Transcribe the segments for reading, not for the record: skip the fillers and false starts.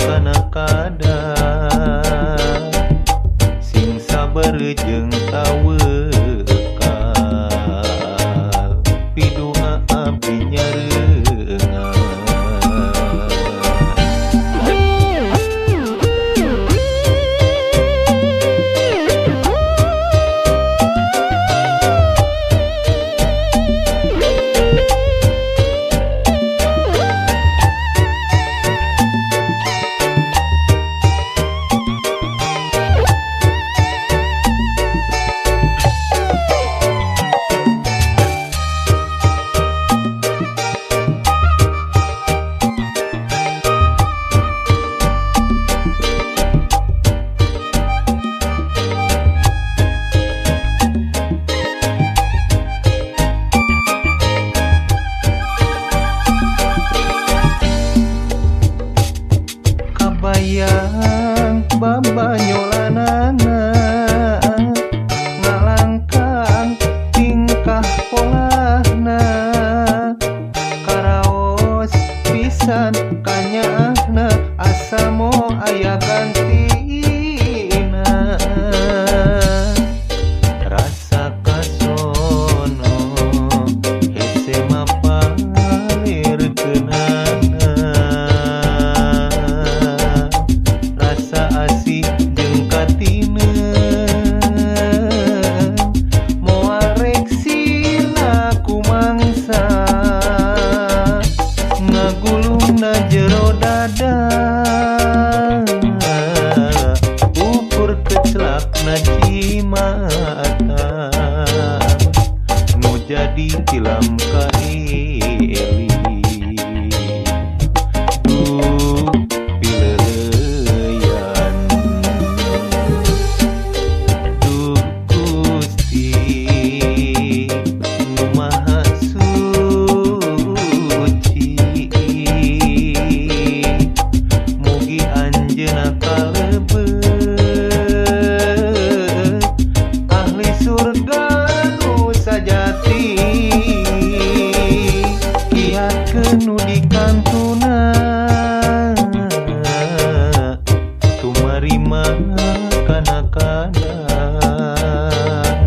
kana kadar sing sabar jeung tawakal pidoa abdi nyareungan. Kabayang babanyolanana ngalangkang tingkah polahna karaos pisan kanyaahna asa mo aya gantina rasa kasono hese mapalirkeunana rasa asih jeung katine moal rek sirna kumangsa ngagulungna jero dada ukur kecelakna cimata nu jadi tilam ka eli. Duh pileleyan duh Gusti nu maha suci mugi anjeunna kalebet ahli surga nu sajati kiatkeun nu dikantuna tumarima kana kadar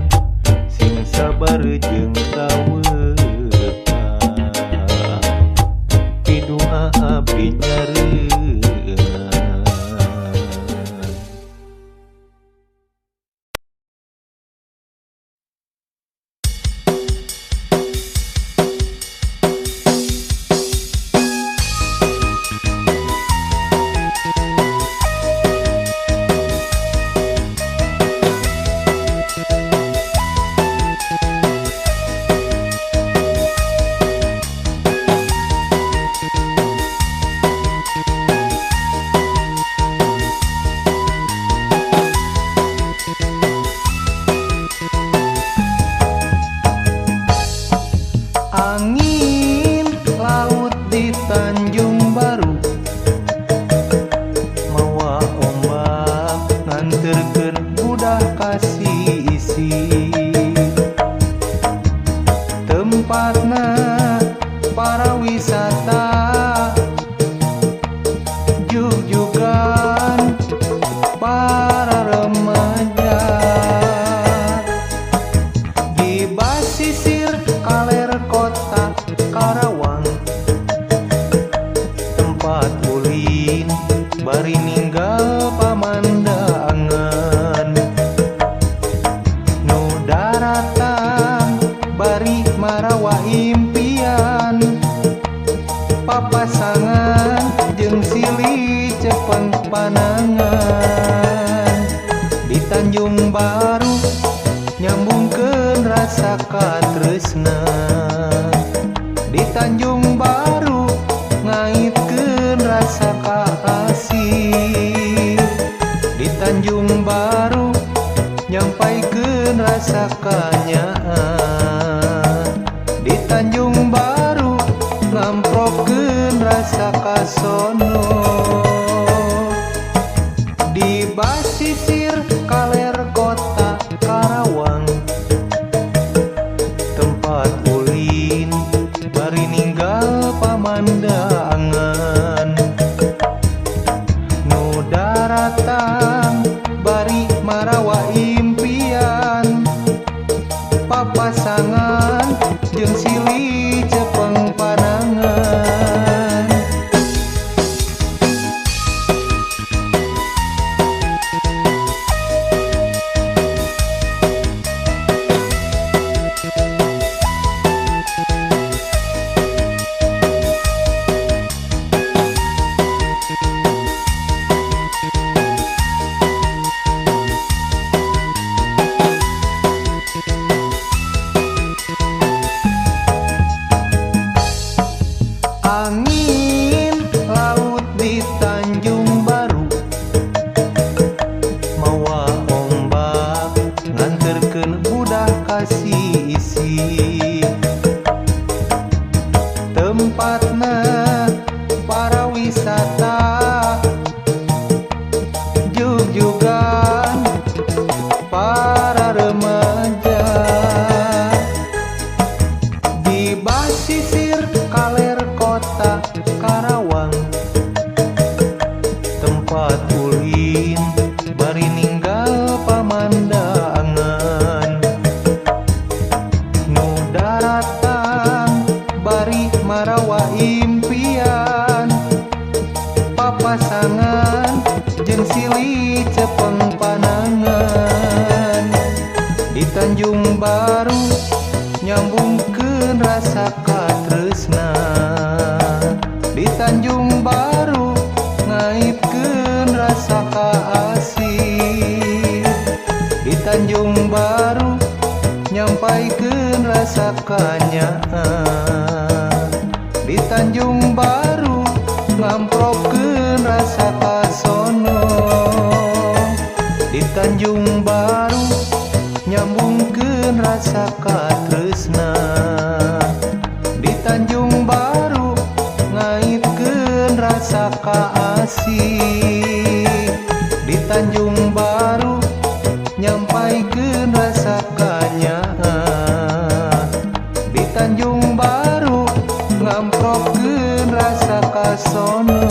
sing sabar jeung tawakal pidoa abdi nyareungan. Angin laut di Tanjung Baru mawa ombak nganterkeun budak kasih tempatna para wisata jugjugan para remaja di basisir kaler kota Karawang tempat ulin bari ninggal pamandangan nu daratan bari marawa impian papasangan jeung silih cepeng panangan di Tanjung Baru nyambungkeun rasa katresna di Tanjung Baru ngaitkeun rasa kaasih di Tanjung Baru nyampaikeun rasa kanyaah di Tanjung Baru ngamprokeun rasa kasono di basisir kaler kota Karawang tempat ulin bari ninggal pamandangan. daratang bari marawa impian papasangan jeung silih cepeng panangan. Angin laut di Tanjung Baru mawa ombak nganterkeun budak ka sisi tempatna para wisata jugjugan para remaja di basisir kaler kota Karawang tempat ulin bari ninggal pamandangan nu daratang bari marawa impian papasangan jeung silih cepeng panangan di Tanjung Baru nyambungkeun rasa katresna di Tanjung Baru ngaitkeun rasa kaasih di Tanjung Baru nyampaikeun rasa kanyaah di Tanjung Baru ngamprokeun rasa kasono di Tanjung Baru nyambungkeun rasa katresna di Tanjung Baru ngaitkeun rasa kaasih di Tanjung Baru nyampaikeun rasa kanyaah di Tanjung Baru ngamprokeun rasa kasono.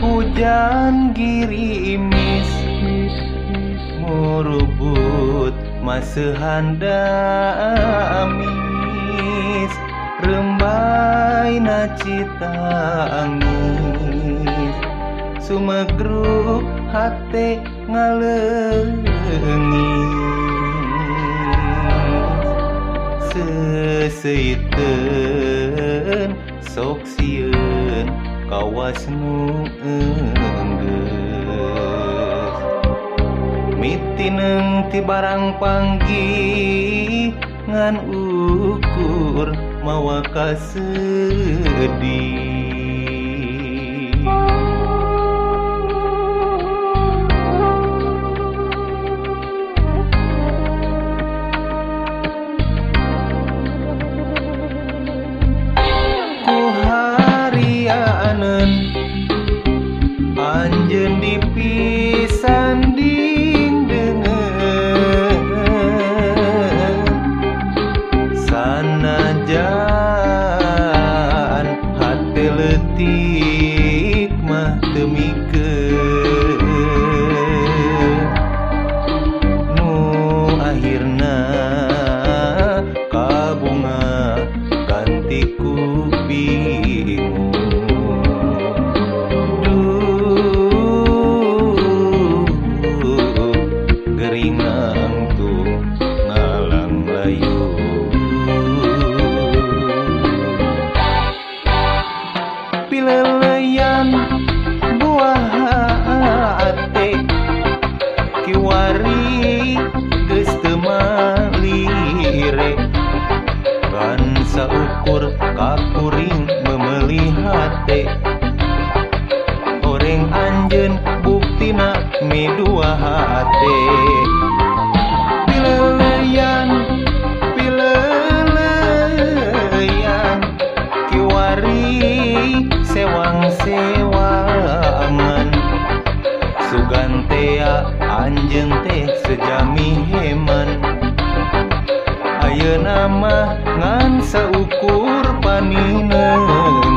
Hujan girimis murubut maseuhan damis rembay na cita angis sumegruk hate ngaleungis seuseuyteun sok sieun kawas nu enggeus mitineng ti barang panggih ngan ukur mawa kasedih. Anjeun dipisanding deungeun sanajan hate. saukur kakuring memeuli hate. Horeng anjeun buktina midua hate. Pileleyan pileleyan kiwari sewang-sewangan. Sugan tea anjeun teh sejami heman. Ayeuna mah ngan saukur paninengan.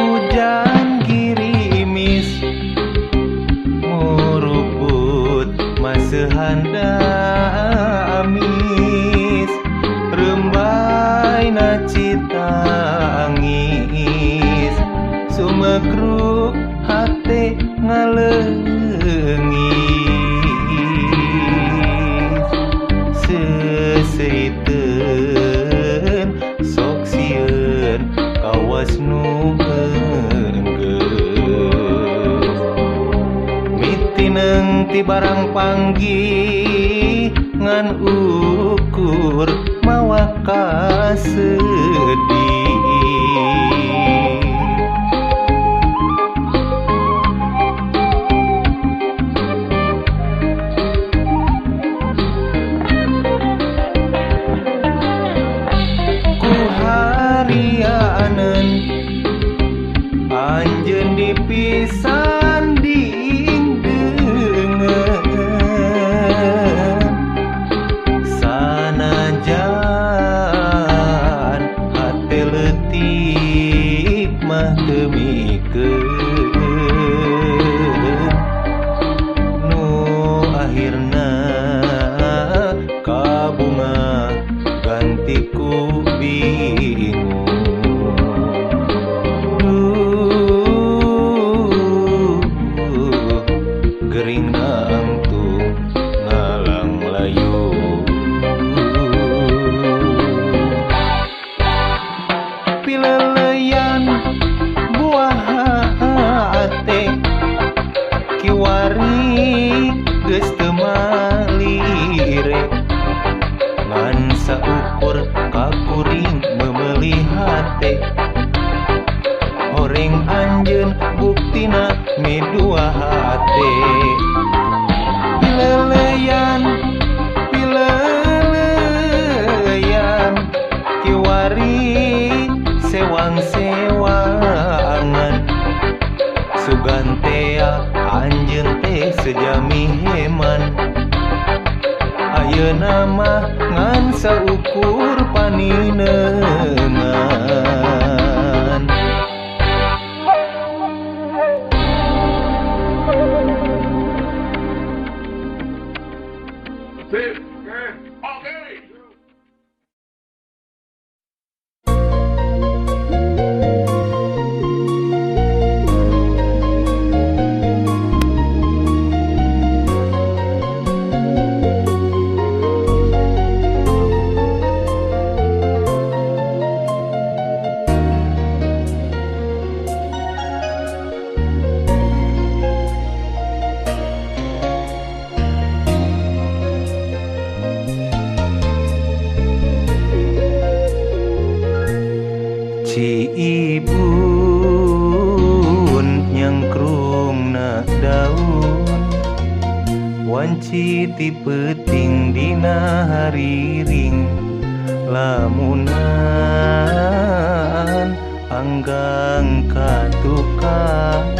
Hujan girimis muruput maseuhan amis, rembayna citangis sumekruk hate ngaleungis. Seuseiteun sok sieun kawas nu enggeus. Mitineng ti barang panggih ngan ukur mawa kasedih. Ku harianeun anjeun dipisanding deungeun. Sanajan hate leutik mah teu mikeun, nu akhirna kabunga ganti ku bingung. Duh, gering nangtung ngalang layu. Pileleyan buah hate kiwari geus teu malire, ngan saukur kakuring memeuli hate. Horeng anjeun buktina midua hate. Pileleyan pileleyan kiwari sewang-sewangan. Sugan tea anjeun teh sejami heman. Ayeuna mah ngan saukur paninengan. Sip. Oke. Ci ibun nyengkrungna daun, wanci ti peuting dina hariring, lamunan anggang ka tukang.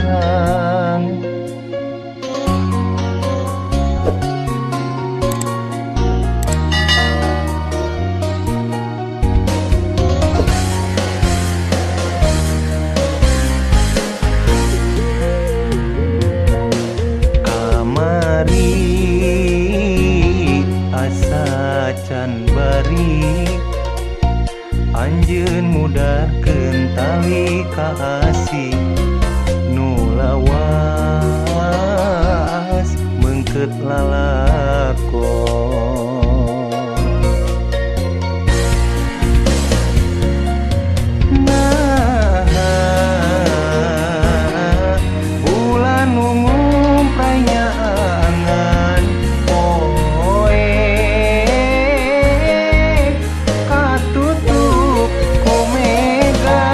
Kamari asa can bari anjeun. Ngudarkeun tali kaasih nu lawas meungkeut lalakon. Nah, bulan ngumpray nyaangan poe katutup ku mega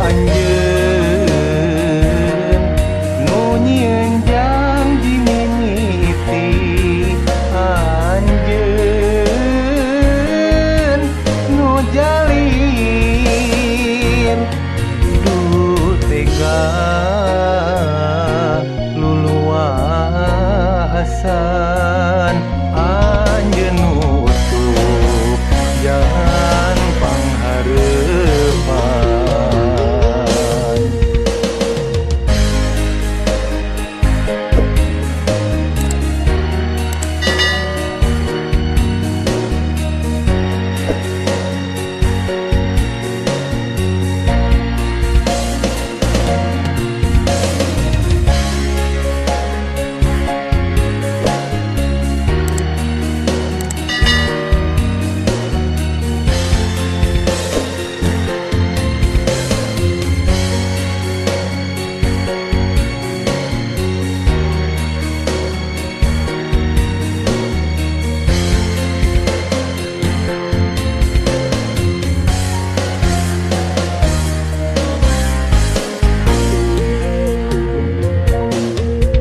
anjeun nu nyieun janji mimiti anjeun nu jalin duh tega luluasan anjeun nutup jalan panghareupan.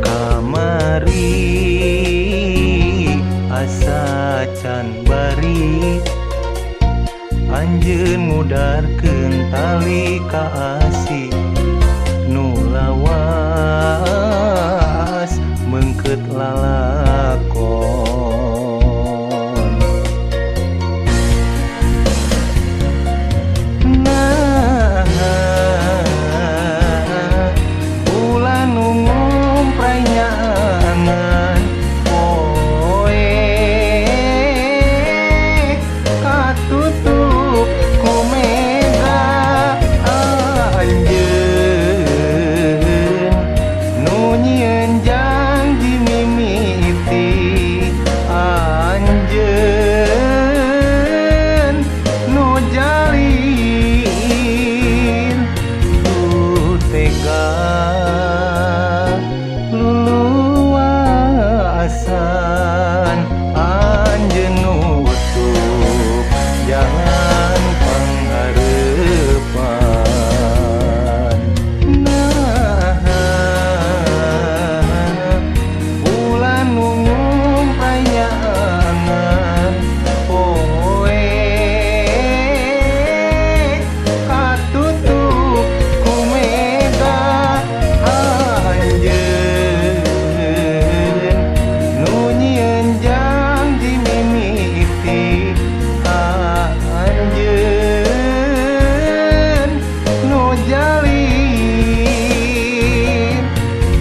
Kamari asa can bari anjeun ngudarkeun tali kaasih nu lawas meungkeut lalakon. Nah, bulan nu ngumpray nyaangan poe katutup ku mega anjeun nu nyieun janji mimiti anjeun nu jalin duh tega luluasan anjeun nutup jalan panghareupan. Nah, bulan nu ngumpray nyaangan poe katutup ku mega anjeun nu nyieun janji mimiti anjeun nu jalin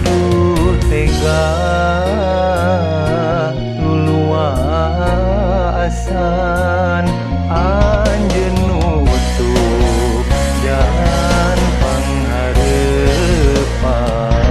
duh tega luluasan anjeun nutup jalan panghareupan.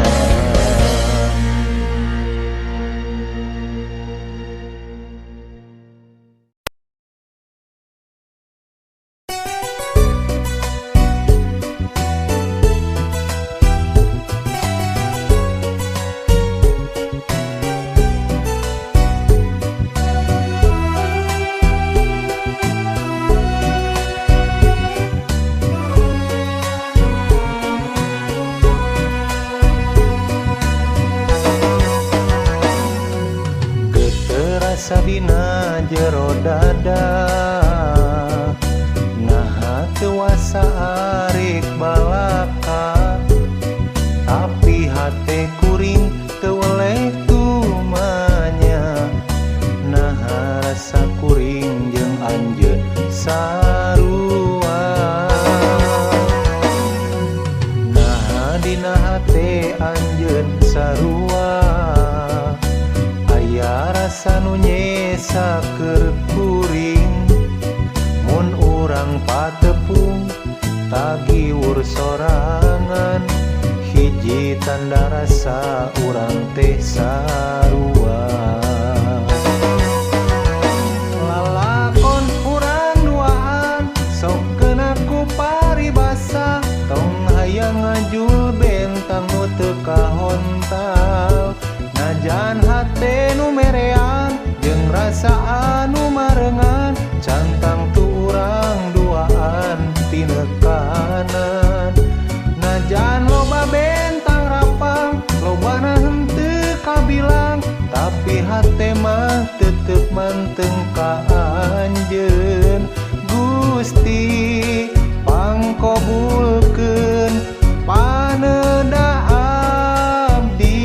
Geterasa dina jero dada naha teu wasa arik balaka tapi hate kuring teu weleh tumanya naha rasa kuring jeung anjeun sarua naha dina hate anjeun sarua aya rasa nu nyesa keur kuring mun urang patep. Tagiwur sorangan hiji tanda rasa urang teh sarua. Lalakon urang duaan sok kena ku paribasa tong hayang ngajul bentang nu teu kahontal. Najan hate nu merean jeung rasa anu marengan cantang tu urang duaan tinekanan. Najan loba bentang rapang lobana henteu kabilang tapi hate mah tetep manteng ka anjeun. Gusti pangkabulkeun paneda abdi.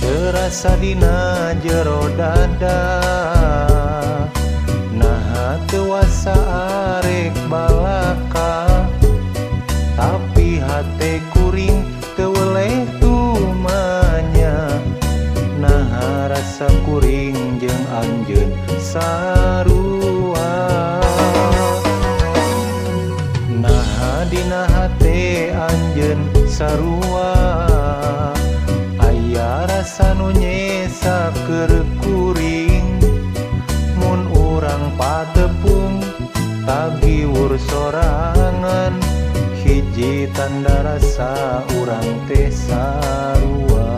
Terasa dina jero dada naha teu wasa arek balaka tapi hate kuring teu weleh tumanya naha rasa kuring jeung anjeun sarua. Naha dina hate anjeun sarua aya rasa nu nyesa keur kuring mun urang patepung tagiwur sorangan hiji tanda rasa urang teh sarua.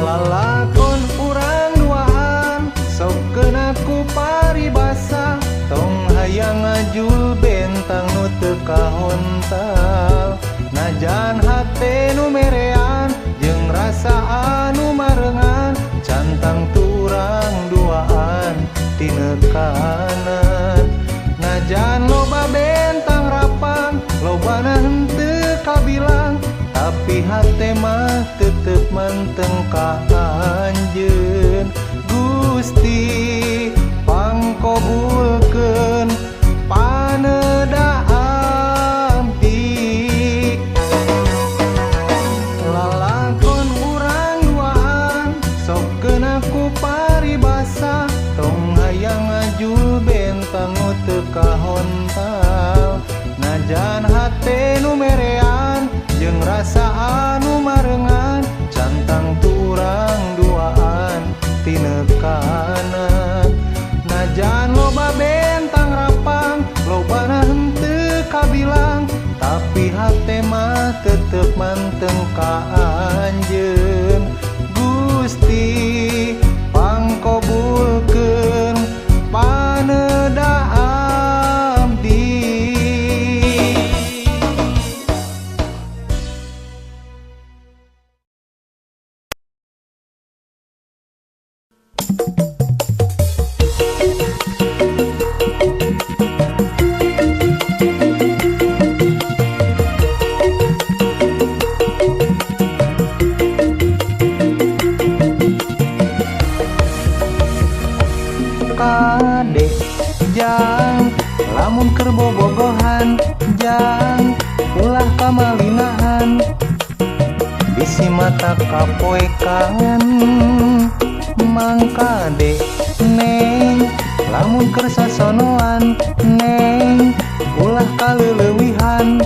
Lalakon urang duaan sok kena ku paribasa tong hayang ngajul bentang nu teu kahontal. Najan hate nu merean jeung rasa anu marengan cantang turang duaan tinekanan. Najan loba bentang rapang lobana henteu kabilang tapi hate mah tetep manteng ka anjeun. Gusti pangkabulkeun paneda abdi. Lalakon urang duaan sok kena ku paribasa tong hayang ngajul bentang nu teu kahontal. Najan hate nu merean jeung rasa anu marengan cantang turang duaan tinekanan. Najan loba bentang rapang lobana henteu kabilang tapi hate mah tetep manteng ka anjeun. Gusti pangkabulkeun paneda abdi. Kade jang lamun keur bobogohan jang ulah kamalinahan bisi mata kapoekan. Mangkade neng lamun keur sasonoan neng ulah kaleulewihan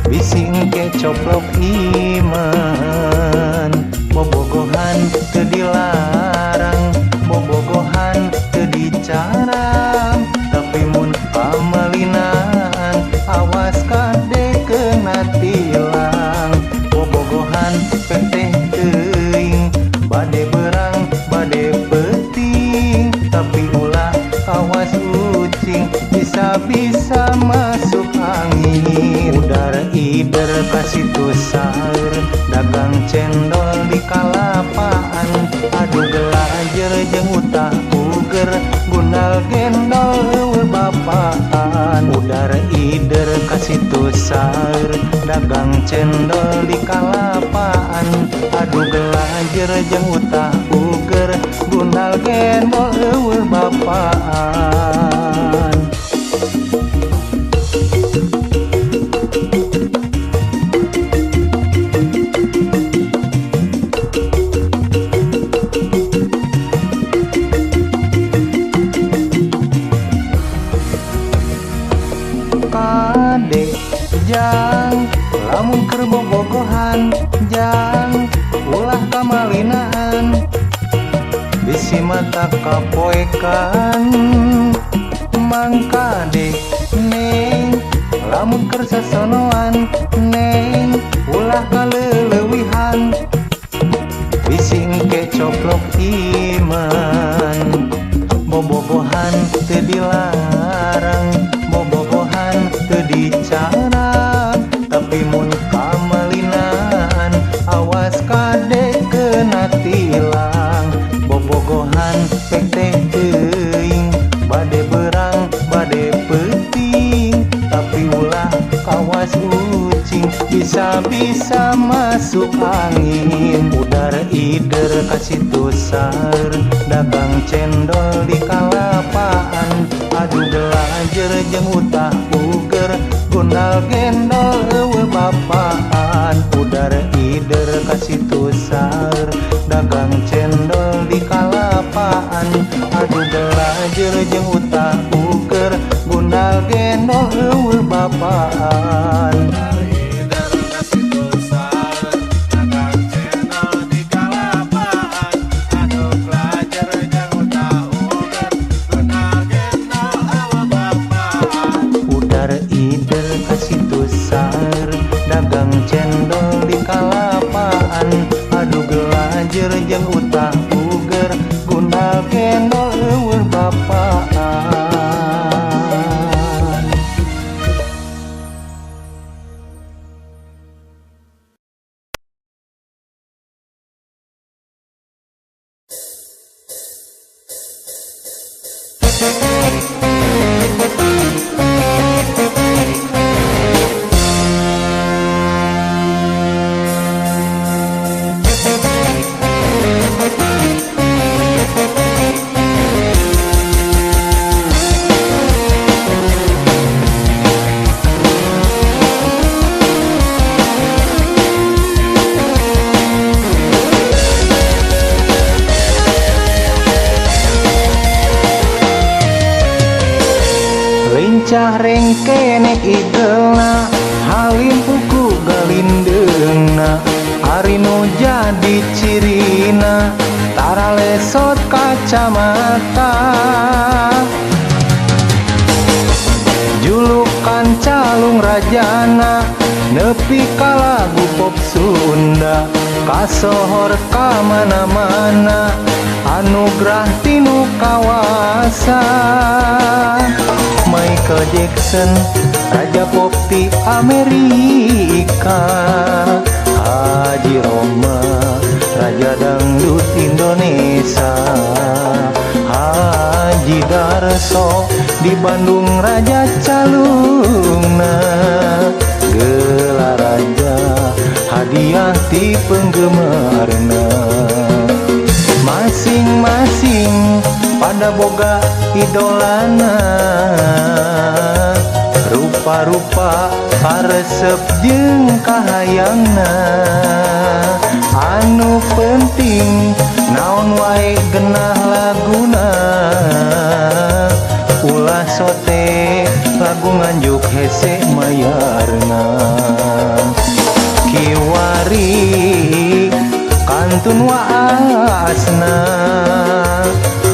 bisi engke coplok iman. Bobogohan teu dilarang bobogohan teu dicarang tapi mun pamalinaan awas kade kena tilang. Bobogohan peteh teuing bade berang bade peuting tapi ulah awas ucing bisa-bisa masuk angin. Udara ida Ider ka situ saeur dagang cendol di kalapaan. Adu gelajer jeung utah uger gundal gendol eueuh bapaan. Udar ider ka situ saeur dagang cendol di kalapaan. Adu gelajer jeung utah uger gundal gendol eueuh bapaan. Kade jang lamun keur bobogohan jang ulah kamalinaan bisi mata kapoekan. Mangkade neng lamun keur sasonoan neng ulah kaleulewihan bisi engke coplok iman. Bobogohan teu dilarang, bobogohan teu dicarang, tapi mun kamalinaan awas kade kena tilang. Bobogohan pek teh teuing bade berang bade peuting, tapi ulah kawas ucing bisa-bisa masuk angin. Udar ider ka situ saeur dagang cendol di kalapaan. Adu gelajer jeung utah uger gundal gendol eueuh bapaan. Udar ider ka situ saeur dagang cendol di kalapaan. Adu gelajer jeung utah uger gundal gendol eueuh bapaan. Dagang cendol di kalapaan. Adu gelajer jeung utah uger gundal gendol eueuh bapaan. Lincah rengkenek igelna halim puku galindeungna ari nu jadi cirina tara lesot kacamata. Julukan calung rajana nepi ka lagu pop Sunda kasohor ka mana-mana anugrah tinu kawasa. Michael Jackson raja pop ti Amerika, Haji Roma raja dangdut Indonesia, Haji Darso di Bandung raja calungna, gelar raja hadiah ti penggemarna. Masing-masing pada boga idolana, rupa-rupa karesep jeung kahayangna. Anu penting naon wae genah laguna, ulah sote lagu Nganjuk hese mayarna. Kiwari kantun waasna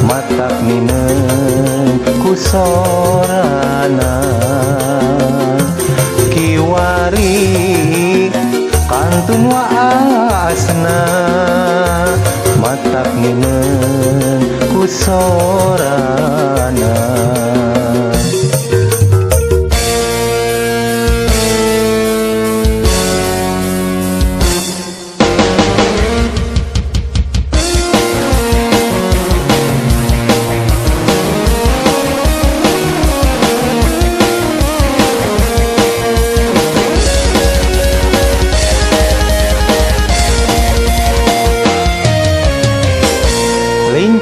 matak mineng ku sorana. Kiwari kantun waasna matak mineng ku sorana.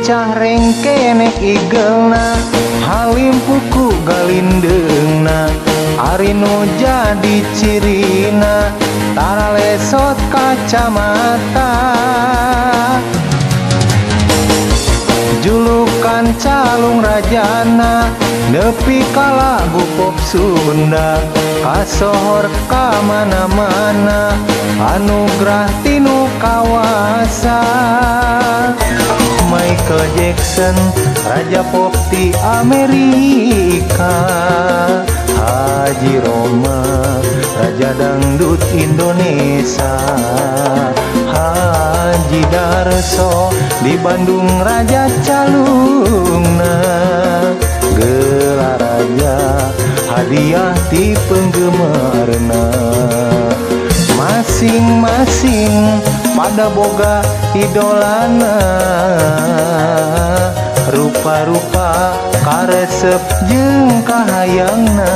Lincah rengkenek igelna halim puku galindeungna ari nu jadi cirina tara lesot kacamata julukan calung rajana nepi ka lagu pop Sunda kasohor ka mana-mana anugrah tinu kawasa. Michael Jackson raja pop ti Amerika, Haji Rhoma raja dangdut Indonesia, Haji Darso di Bandung raja calungna, gelar raja hadiah ti penggemarna. Masing-masing pada boga idolana, rupa-rupa karesep jeung kahayangna.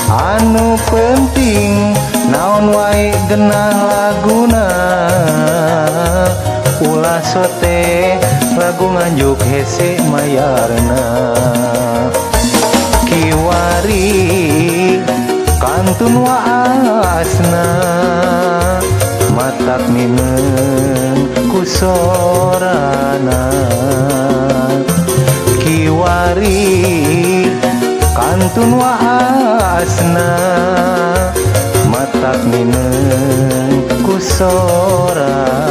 Anu penting naon wae genah laguna, ulah sote lagu Nganjuk hese mayarna. Kiwari kantun waasna matak mineng ku sorana. Kiwari kantun waasna matak mineng ku sorana.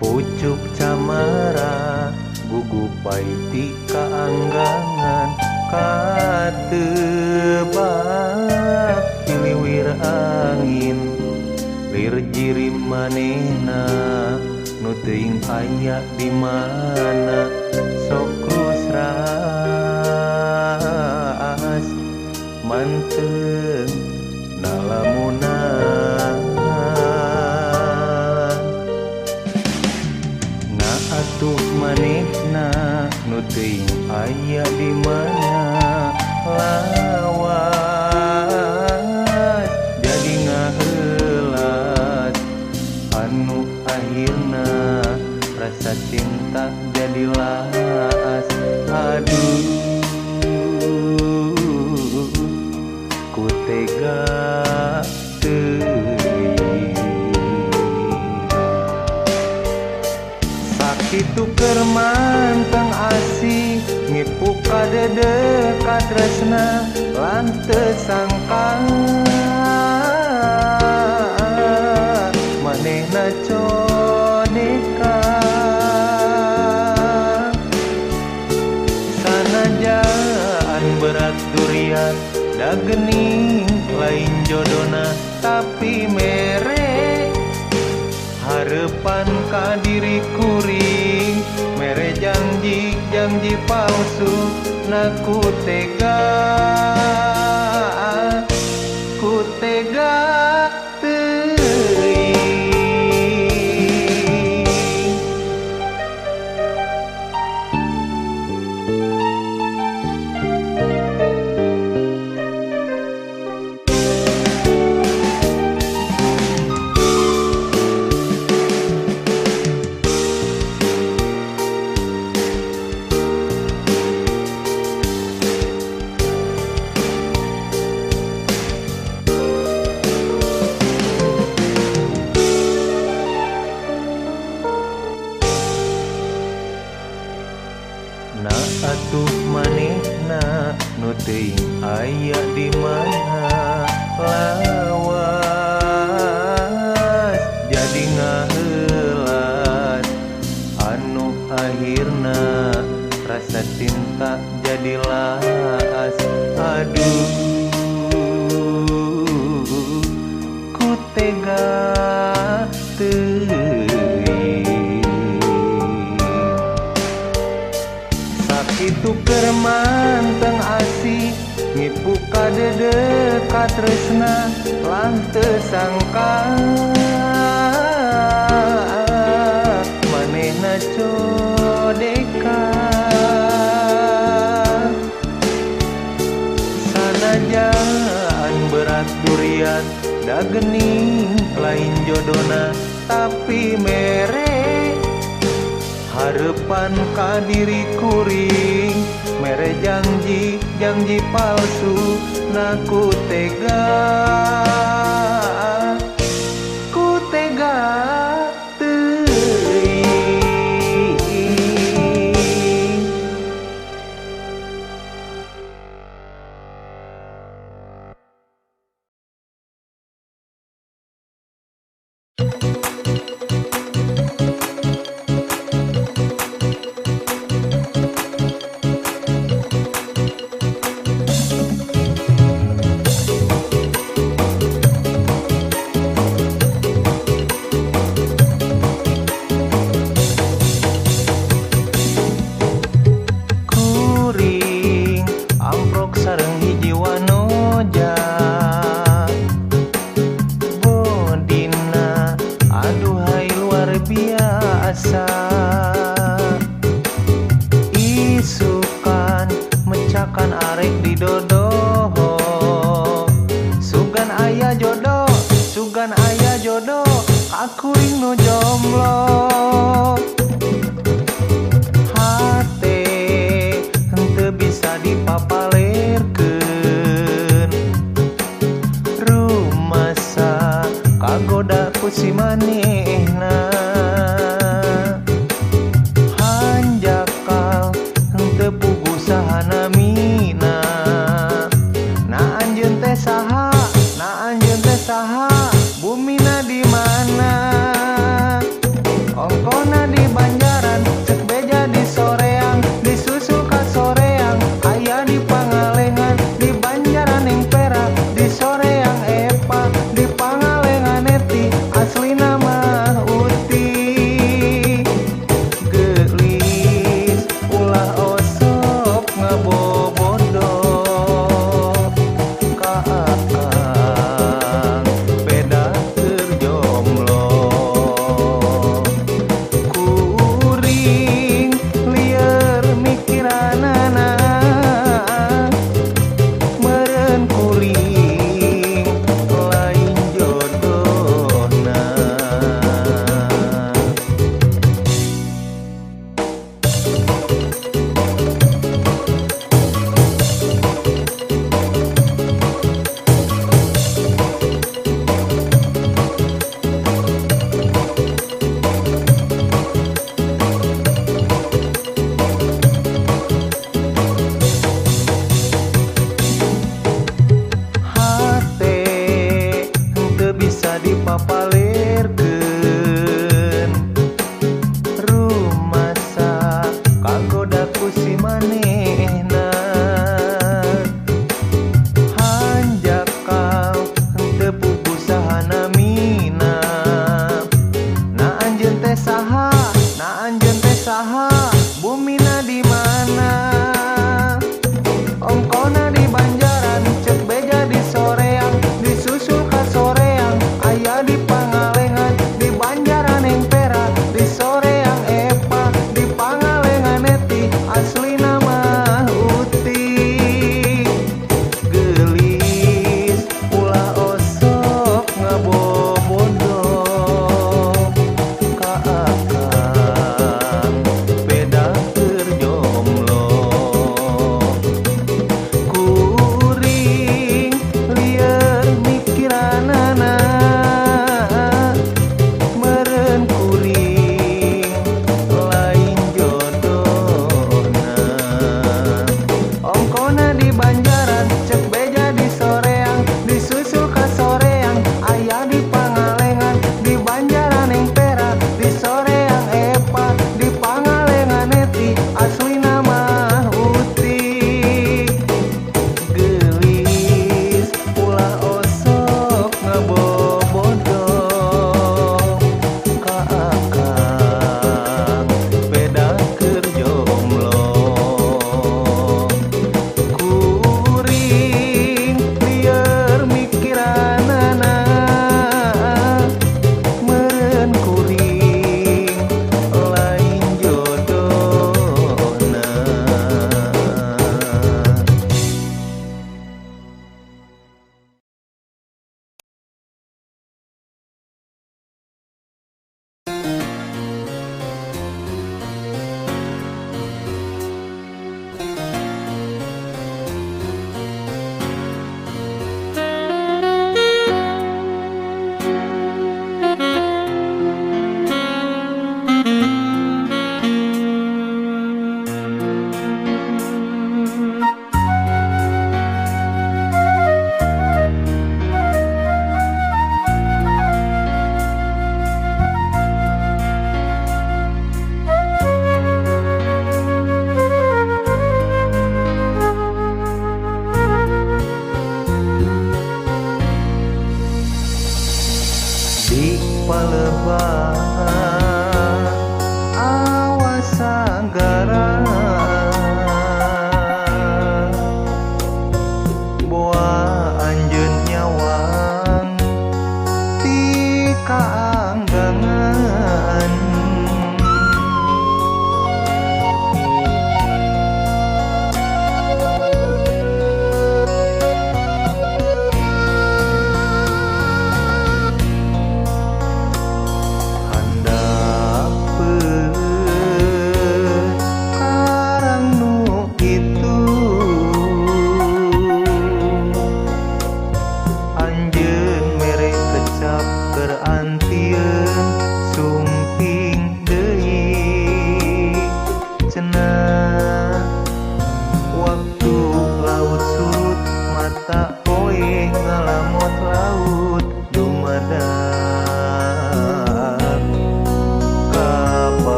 Pucuk camara gugup paiti kaanggangan katebak hiliwir angin lir jirim manehna nu teuing aya di mana sok ras manteng nalamunan. Atuh manehna nu teuing aya di mana lawas jadi ngaheulas anu akhirna rasa cinta jadi laas. Aduh ku tega teuing sakitu keur manteng asih ngipu ka dede katresna lan teu sangka manehna coneka. Sanajan berat durian da geuning lain jodona tapi mere harepan ka diri kuring mere janji janji palsu na ku tega teuing. Na atuh manehna nu teuing aya di mana lawas jadi ngaheulas anu akhirna rasa cinta jadi laas. Aduh ku tega teuing sakitu keur manteng asih ngipu ka dedek katresna lan teu sangka manehna codeka. Sanajaan berat duriat da geuning lain jodona tapi mere harepan ka diri kuring mere janji janji palsu na ku tega teuing.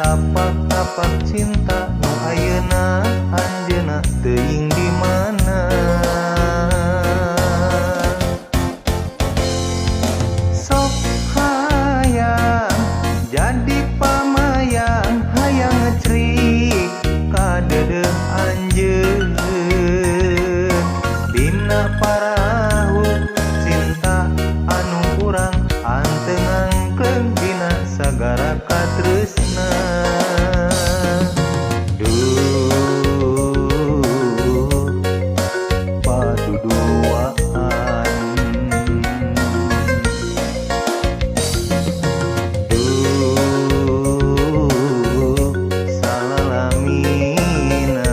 tapak-tapak cinta nu ayeuna anjeunna teuing di mana. Sok hayang jadi pamayang hayang ngecrik ka deudeuh anjeun dina parahu cinta anu kurang anteng angkleng dina sagara katresna. Duh paduduaan, duh salalamina.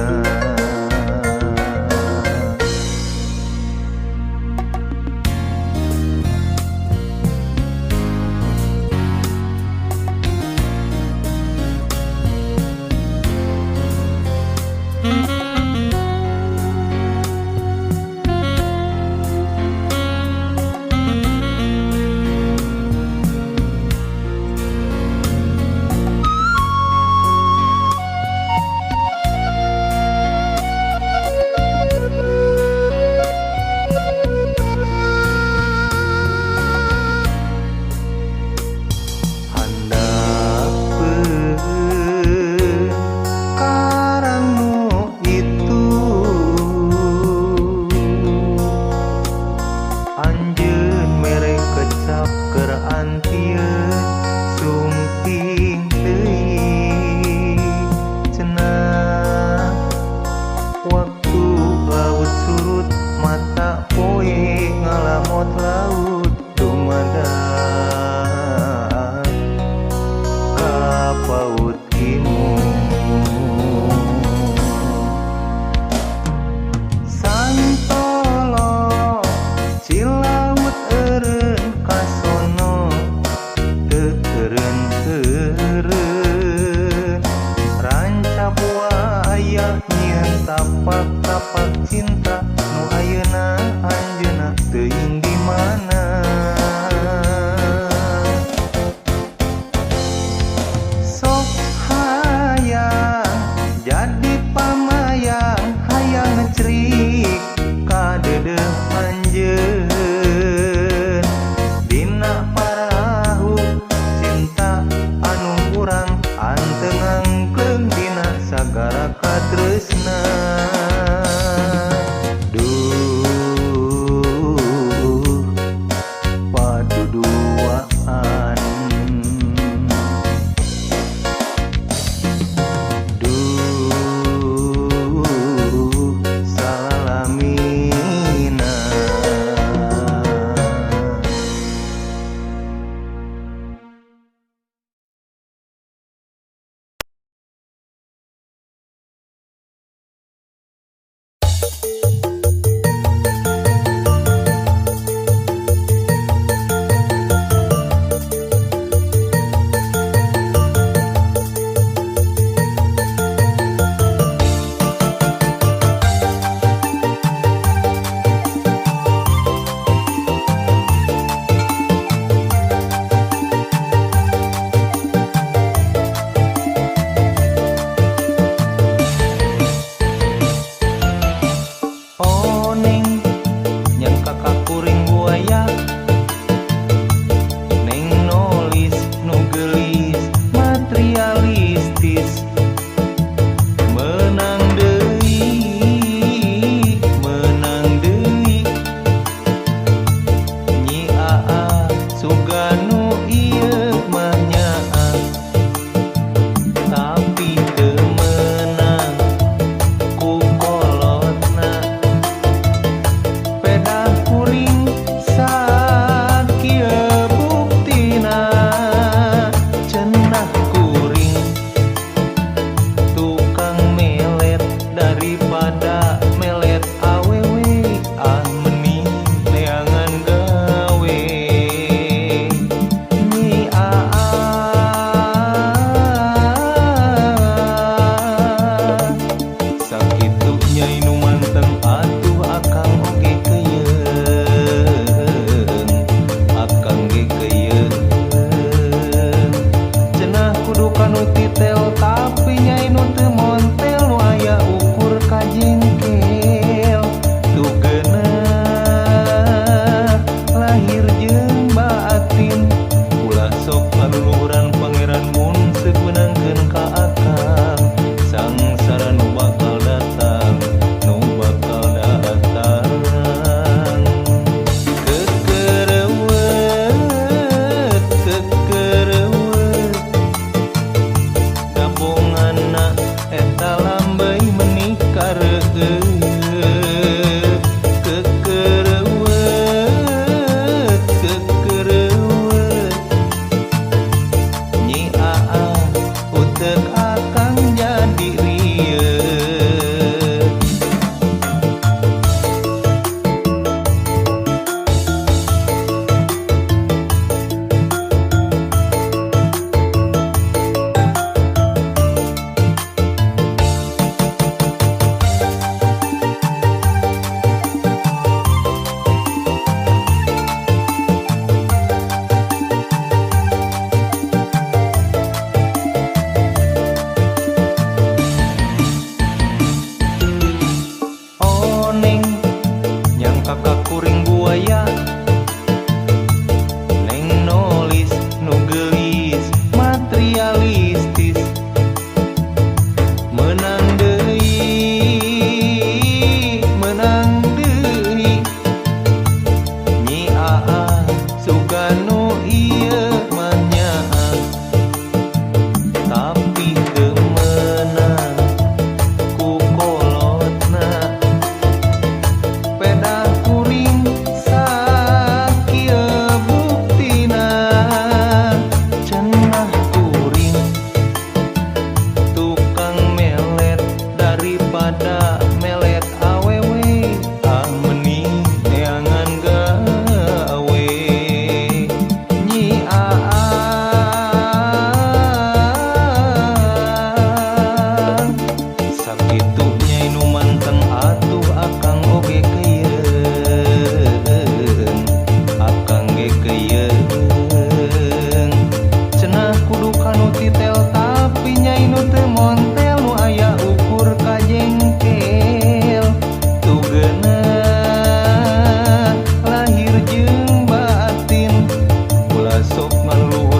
Handapeun karang nu itu anjeun mere kecap keur antieun sumping teuing cenah waktu laut surut mata poe ngalamot laut dumadak ka paut imu. Santolo cilaut eureun kasono teu eureun-eureun ranca buaya nyieun tapak-tapak cinta nu ayeuna anjeunna teuing di mana. Sok hayang jadi pamayang hayang ngecrik ka deudeuh anjeun dina parahu cinta anu urang anteng angkleng dina sagara katresna. Luhur.